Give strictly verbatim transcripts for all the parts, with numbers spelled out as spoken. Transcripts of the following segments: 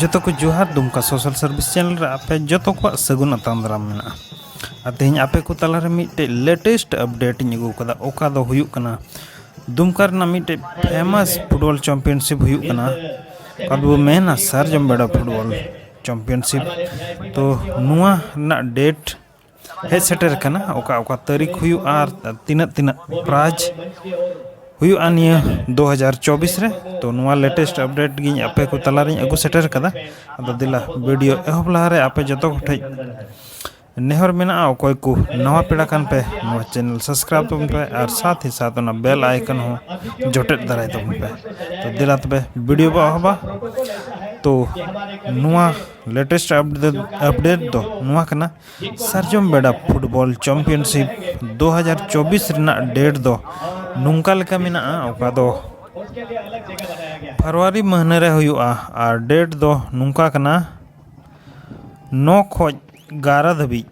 ᱡᱚᱛᱚ ᱠᱚ ᱡᱚᱦᱟᱨ, ᱫᱩᱢᱠᱟ ᱥᱳᱥᱟᱞ ᱥᱟᱨᱵᱷᱤᱥ ᱪᱮᱱᱮᱞ ᱨᱮ ᱟᱯᱮ ᱡᱚᱛᱚ ᱠᱚᱣᱟᱜ ᱥᱟᱹᱜᱩᱱ ᱟᱛᱟᱝ ᱫᱟᱨᱟᱢ ᱢᱮᱱᱟᱜᱼᱟ᱾ ᱟᱨ ᱛᱮᱦᱮᱧ ᱟᱯᱮ ᱠᱚ ᱛᱟᱞᱟᱨᱮ ᱢᱤᱫᱴᱮᱡ ᱞᱮᱴᱮᱥᱴ ᱟᱯᱰᱮᱴ ᱤᱧ ᱟᱹᱜᱩ ᱠᱟᱫᱟ᱾ ᱚᱠᱟ ᱫᱚ ᱦᱩᱭᱩᱜ ᱠᱟᱱᱟ ᱫᱩᱢᱠᱟ ᱨᱮᱱᱟᱜ ᱢᱤᱫᱴᱮᱡ ᱯᱷᱮᱢᱟᱥ ᱯᱷᱩᱴᱵᱚᱞ ᱪᱟᱢᱯᱤᱭᱟᱱᱥᱤᱯ ᱦᱩᱭᱩᱜ ᱠᱟᱱᱟ, ᱚᱠᱟ ᱫᱚᱵᱚ ᱢᱮᱱᱟ ᱥᱟᱨᱡᱚᱢ ᱵᱮᱲᱟ ᱯᱷᱩᱴᱵᱚᱞ ᱪᱟᱢᱯᱤᱭᱟᱱᱥᱤᱯ᱾ ᱛᱚ ᱱᱚᱣᱟ ᱨᱮᱱᱟᱜ ᱰᱮᱴ ᱦᱮᱡ ᱥᱮᱴᱮᱨ ᱠᱟᱱᱟ, ᱚᱠᱟ ᱚᱠᱟ ᱛᱟᱹᱨᱤᱠᱷ ᱦᱩᱭᱩᱜᱼᱟ ᱟᱨ ᱛᱤᱱᱟᱹᱜ ᱛᱤᱱᱟᱹᱜ ᱯᱨᱟᱭᱤᱡᱽ ᱦᱩᱭᱩᱜᱼᱟ ᱱᱤᱭᱟᱹ ᱫᱩ ᱦᱟᱡᱟᱨ ᱪᱚᱵᱵᱤᱥ ᱨᱮ᱾ ᱛᱚ ᱱᱚᱣᱟ ᱞᱮᱴᱮᱥᱴ ᱟᱯᱰᱮᱴ ᱜᱤᱧ ᱟᱯᱮ ᱠᱚ ᱛᱟᱞᱟᱨᱤᱧ ᱟᱹᱜᱩ ᱥᱮᱴᱮᱨ ᱠᱟᱫᱟ᱾ ᱟᱫᱚ ᱫᱮᱞᱟ ᱵᱷᱤᱰᱤᱭᱳ ᱮᱦᱚᱵ ᱞᱟᱦᱟᱨᱮ ᱟᱯᱮ ᱡᱚᱛᱚ ᱠᱚᱴᱷᱮᱡ ᱱᱮᱦᱚᱨ ᱢᱮᱱᱟᱜᱼᱟ, ᱚᱠᱚᱭ ᱠᱚ ᱱᱟᱣᱟ ᱯᱮᱲᱟ ᱠᱟᱱ ᱯᱮ, ᱱᱚᱣᱟ ᱪᱮᱱᱮᱞ ᱥᱟᱵᱥᱠᱨᱟᱭᱤᱵ ᱛᱟᱵᱚᱱ ᱯᱮ ᱟᱨ ᱥᱟᱛ ᱦᱤ ᱥᱟᱛ ᱚᱱᱟ ᱵᱮᱞ ᱟᱭᱠᱚᱱ ᱦᱚᱸ ᱡᱚᱴᱮᱫ ᱫᱟᱨᱟᱭ ᱛᱟᱵᱚᱱ ᱯᱮ᱾ ᱛᱚ ᱫᱮᱞᱟ ᱛᱚᱵᱮ ᱵᱷᱤᱰᱤᱭᱳ ᱵᱚ ᱮᱦᱚᱵᱟ᱾ ᱛᱚ ᱱᱚᱣᱟ ᱞᱮᱴᱮᱥᱴ ᱟᱯᱰᱮᱴ ᱫᱚ ᱱᱚᱣᱟ ᱠᱟᱱᱟ, ᱥᱟᱨᱡᱚᱢ ᱵᱮᱲᱟ ᱯᱷᱩᱴᱵᱚᱞ ᱪᱟᱢᱯᱤᱭᱟᱱᱥᱤᱯ ᱫᱩ ᱦᱟᱡᱟᱨ ᱪᱚᱵᱵᱤᱥ ᱨᱮᱱᱟᱜ ᱰᱮᱴ ᱫᱚ ᱱᱚᱝᱠᱟ ᱞᱮᱠᱟ ᱢᱮᱱᱟᱜᱼᱟ, ᱚᱠᱟ ᱫᱚ ᱯᱷᱮᱵᱽᱨᱩᱣᱟᱨᱤ ᱢᱟᱹᱦᱱᱟᱹ ᱨᱮ ᱦᱩᱭᱩᱜᱼᱟ ᱟᱨ ᱰᱮᱴ ᱫᱚ ᱱᱚᱝᱠᱟ ᱠᱟᱱᱟ, ᱱᱚ ᱠᱷᱚᱡ ᱜᱟᱨᱟ ᱫᱷᱟᱹᱵᱤᱡ,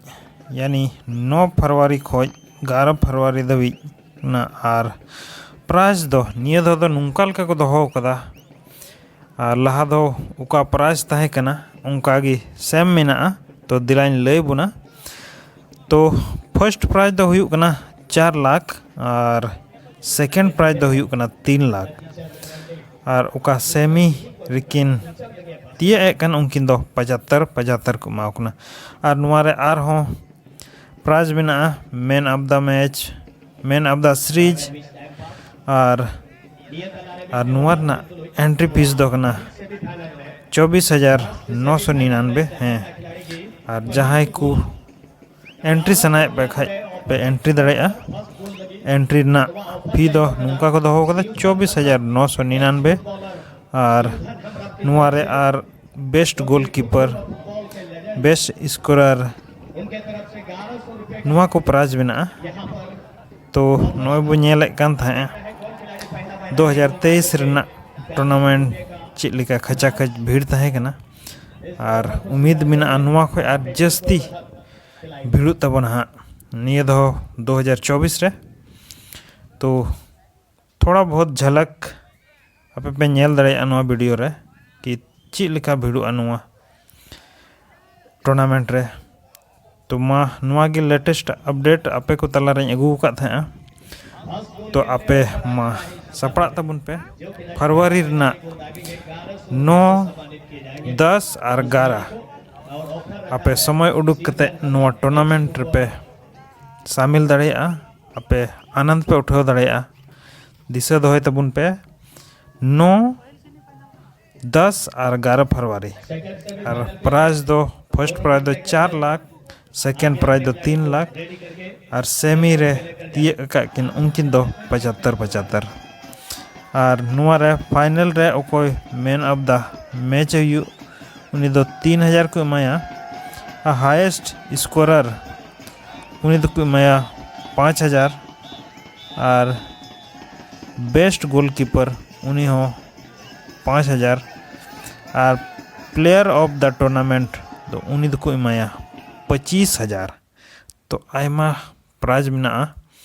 ᱭᱟᱱᱤ ᱱᱚ ᱯᱷᱮᱵᱽᱨᱩᱣᱟᱨᱤ ᱠᱷᱚᱡ ᱜᱟᱨᱟ ᱯᱷᱮᱵᱽᱨᱩᱣᱟᱨᱤ ᱫᱷᱟᱹᱵᱤᱡ ᱠᱟᱱᱟ᱾ ᱟᱨ ᱯᱨᱟᱭᱤᱡᱽ ᱫᱚ ᱱᱤᱭᱟᱹ ᱫᱷᱟᱣ ᱫᱚ ᱱᱚᱝᱠᱟ ᱞᱮᱠᱟ ᱠᱚ ᱫᱚᱦᱚ ᱠᱟᱫᱟ, ᱟᱨ ᱞᱟᱦᱟ ᱫᱚ ᱚᱠᱟ ᱯᱨᱟᱭᱤᱡᱽ ᱛᱟᱦᱮᱸ ᱠᱟᱱᱟ ᱚᱱᱠᱟ ᱜᱮ ᱥᱮᱢ ᱢᱮᱱᱟᱜᱼᱟ᱾ ᱛᱚ ᱫᱮᱞᱟᱧ ᱞᱟᱹᱭ ᱵᱚᱱᱟ᱾ ᱛᱚ ᱯᱷᱟᱨᱥᱴ ᱯᱨᱟᱭᱤᱡᱽ ᱫᱚ ᱦᱩᱭᱩᱜ ᱠᱟᱱᱟ ᱪᱟᱨ ᱞᱟᱠᱷ ᱟᱨ ᱥᱮᱠᱮᱱᱰ ᱯᱨᱟᱭᱤᱡᱽ ᱫᱚ ᱦᱩᱭᱩᱜ ᱠᱟᱱᱟ ᱛᱤᱱ ᱞᱟᱠᱷ᱾ ᱟᱨ ᱚᱠᱟ ᱥᱮᱢᱤ ᱨᱮᱠᱤᱱ ᱛᱤᱭᱟᱹᱜ ᱮᱫ ᱠᱟᱱ ᱩᱱᱠᱤᱱ ᱫᱚ ᱯᱚᱸᱪᱟᱛᱛᱚᱨ ᱯᱚᱸᱪᱟᱛᱛᱚᱨ ᱠᱚ ᱮᱢᱟ ᱠᱚ ᱠᱟᱱᱟ᱾ ᱟᱨ ᱱᱚᱣᱟ ᱨᱮ ᱟᱨᱦᱚᱸ ᱯᱨᱟᱭᱤᱡᱽ ᱢᱮᱱᱟᱜᱼᱟ, man of the match, man of the series, ᱟᱨ ᱟᱨ ᱱᱚᱣᱟ ᱨᱮᱱᱟᱜ ᱮᱱᱴᱨᱤ ᱯᱷᱤᱥ ᱫᱚ ᱠᱟᱱᱟ ᱪᱚᱵᱵᱤᱥ ᱦᱟᱡᱟᱨ ᱱᱚᱥᱚ ᱱᱤᱨᱟᱱᱵᱮ᱾ ᱦᱮᱸ, ᱟᱨ ᱡᱟᱦᱟᱸᱭ ᱠᱚ ᱮᱱᱴᱨᱤ ᱥᱟᱱᱟᱭᱮᱫ ᱯᱮ ᱠᱷᱟᱡ ᱯᱮ ᱮᱱᱴᱨᱤ ᱫᱟᱲᱮᱭᱟᱜᱼᱟ᱾ ᱮᱱᱴᱨᱤ ᱨᱮᱱᱟᱜ ᱯᱷᱤ ᱫᱚ ᱱᱚᱝᱠᱟ ᱠᱚ ᱫᱚᱦᱚ ᱠᱟᱫᱟ, ᱪᱚᱵᱵᱤᱥ ᱦᱟᱡᱟᱨ ᱱᱚᱥᱚ ᱱᱤᱨᱟᱱᱵᱮ᱾ ᱟᱨ ᱱᱚᱣᱟ ᱨᱮ ᱟᱨ ᱵᱮᱥᱴ ᱜᱳᱞᱠᱤᱯᱟᱨ, ᱵᱮᱥᱴ ᱥᱠᱳᱨᱟᱨ, ᱱᱚᱣᱟ ᱠᱚ ᱯᱨᱟᱭᱤᱡᱽ ᱢᱮᱱᱟᱜᱼᱟ᱾ ᱛᱚ ᱱᱚᱜᱼᱚᱭ ᱵᱚ ᱧᱮᱞᱮᱫ ᱠᱟᱱ ᱛᱟᱦᱮᱸᱫᱼᱟ ᱫᱩ ᱦᱟᱡᱟᱨ ᱛᱮᱭᱤᱥ ᱨᱮᱱᱟᱜ ᱴᱩᱨᱱᱟᱢᱮᱱᱴ ᱪᱮᱫ ᱞᱮᱠᱟ ᱠᱷᱟᱪᱟ ᱠᱷᱟᱪ ᱵᱷᱤᱲ ᱛᱟᱦᱮᱸ ᱠᱟᱱᱟ, ᱟᱨ ᱩᱢᱤᱫ ᱢᱮᱱᱟᱜᱼᱟ ᱱᱚᱣᱟ ᱠᱷᱚᱡ ᱟᱨ ᱡᱟᱹᱥᱛᱤ ᱵᱷᱤᱲᱚᱜ ᱛᱟᱵᱚᱱᱟ ᱦᱟᱸᱜ ᱱᱤᱭᱟᱹ ᱫᱷᱟᱣ ᱫᱩ ᱦᱟᱡᱟᱨ ᱪᱚᱵᱵᱤᱥ ᱨᱮ᱾ ᱛᱚ ᱛᱷᱚᱲᱟ ᱵᱚᱦᱩᱛ ᱡᱷᱟᱞᱟᱠ ᱟᱯᱮ ᱯᱮ ᱧᱮᱞ ᱫᱟᱲᱮᱭᱟᱜᱼᱟ ᱱᱚᱣᱟ ᱵᱷᱤᱰᱤᱭᱳ ᱨᱮ, ᱠᱤ ᱪᱮᱫ ᱞᱮᱠᱟ ᱵᱷᱤᱲᱚᱜᱼᱟ ᱱᱚᱣᱟ ᱴᱩᱨᱱᱟᱢᱮᱱᱴ ᱨᱮ᱾ ᱛᱚ ᱢᱟ, ᱱᱚᱣᱟ ᱜᱮ ᱞᱮᱴᱮᱥᱴ ᱟᱯᱰᱮᱴ ᱟᱯᱮ ᱠᱚ ᱛᱟᱞᱟᱨᱮᱧ ᱟᱹᱜᱩ ᱟᱠᱟᱫ ᱛᱟᱦᱮᱸᱜᱼᱟ᱾ ᱛᱚ ᱟᱯᱮ ᱢᱟ ᱥᱟᱯᱲᱟᱜ ᱛᱟᱵᱚᱱ ᱯᱮ ᱯᱷᱮᱵᱽᱨᱩᱣᱟᱨᱤ ᱨᱮᱱᱟᱜ ᱱᱚ, ᱫᱟᱥ ᱟᱨ ᱮᱜᱟᱨᱚ᱾ ᱟᱯᱮ ᱥᱚᱢᱚᱭ ᱩᱰᱩᱠ ᱠᱟᱛᱮ ᱱᱚᱣᱟ ᱴᱩᱨᱱᱟᱢᱮᱱᱴ ᱨᱮᱯᱮ ᱥᱟᱢᱤᱞ ᱫᱟᱲᱮᱭᱟᱜᱼᱟ, ᱟᱯᱮ ᱟᱱᱚᱱᱫ ᱯᱮ ᱩᱴᱷᱟᱹᱣ ᱫᱟᱲᱮᱭᱟᱜᱼᱟ᱾ ᱫᱤᱥᱟᱹ ᱫᱚᱦᱚᱭ ᱛᱟᱵᱚᱱ ᱯᱮ, ᱱᱚ, ᱫᱟᱥ ᱟᱨ ᱮᱜᱟᱨᱚ ᱯᱷᱮᱵᱽᱨᱩᱣᱟᱨᱤ᱾ ᱟᱨ ᱯᱨᱟᱭᱤᱡᱽ ᱫᱚ, ᱯᱷᱟᱨᱥᱴ ᱯᱨᱟᱭᱤᱡᱽ ᱫᱚ ᱪᱟᱨ ᱞᱟᱠᱷ, ᱥᱮᱠᱮᱱᱰ ᱯᱨᱟᱭᱤᱡᱽ ᱫᱚ ᱛᱤᱱ ᱞᱟᱠᱷ, ᱟᱨ ᱥᱮᱢᱤ ᱨᱮ ᱛᱤᱭᱟᱹᱜ ᱟᱠᱟᱫ ᱠᱤᱱ ᱩᱱᱠᱤᱱ ᱫᱚ ᱯᱚᱸᱪᱟᱛᱛᱚᱨ ᱯᱚᱸᱪᱟᱛᱛᱚᱨ᱾ ᱟᱨ ᱱᱚᱣᱟ ᱨᱮ ᱯᱷᱟᱭᱱᱮᱞ ᱨᱮ ᱚᱠᱚᱭ ᱢᱮᱱ ᱚᱯᱷ ᱫᱟ ᱢᱮᱪ ᱦᱩᱭᱩᱜ, ᱩᱱᱤ ᱫᱚ ᱛᱤᱱ ᱦᱟᱡᱟᱨ ᱠᱚ ᱮᱢᱟᱭᱟ᱾ ᱟᱨ ᱦᱟᱭᱮᱥᱴ ᱥᱠᱳᱨᱟᱨ, ᱩᱱᱤ ᱫᱚᱠᱚ ᱮᱢᱟᱭᱟ ᱯᱟᱸᱪ ᱦᱟᱡᱟᱨ᱾ ᱟᱨ ᱵᱮᱥᱴ ᱜᱳᱞᱠᱤᱯᱟᱨ, ᱩᱱᱤ ᱦᱚᱸ ᱯᱟᱸᱪ ᱦᱟᱡᱟᱨ᱾ ᱟᱨ ᱯᱞᱮᱭᱟᱨ ᱚᱯᱷ ᱫᱟ ᱴᱩᱨᱱᱟᱢᱮᱱᱴ ᱫᱚ ᱩᱱᱤ ᱫᱚᱠᱚ ᱮᱢᱟᱭᱟ ᱯᱚᱸᱪᱤᱥ ᱦᱟᱡᱟᱨ᱾ ᱛᱚ ᱟᱭᱢᱟ ᱯᱨᱟᱭᱤᱡᱽ ᱢᱮᱱᱟᱜᱼᱟ᱾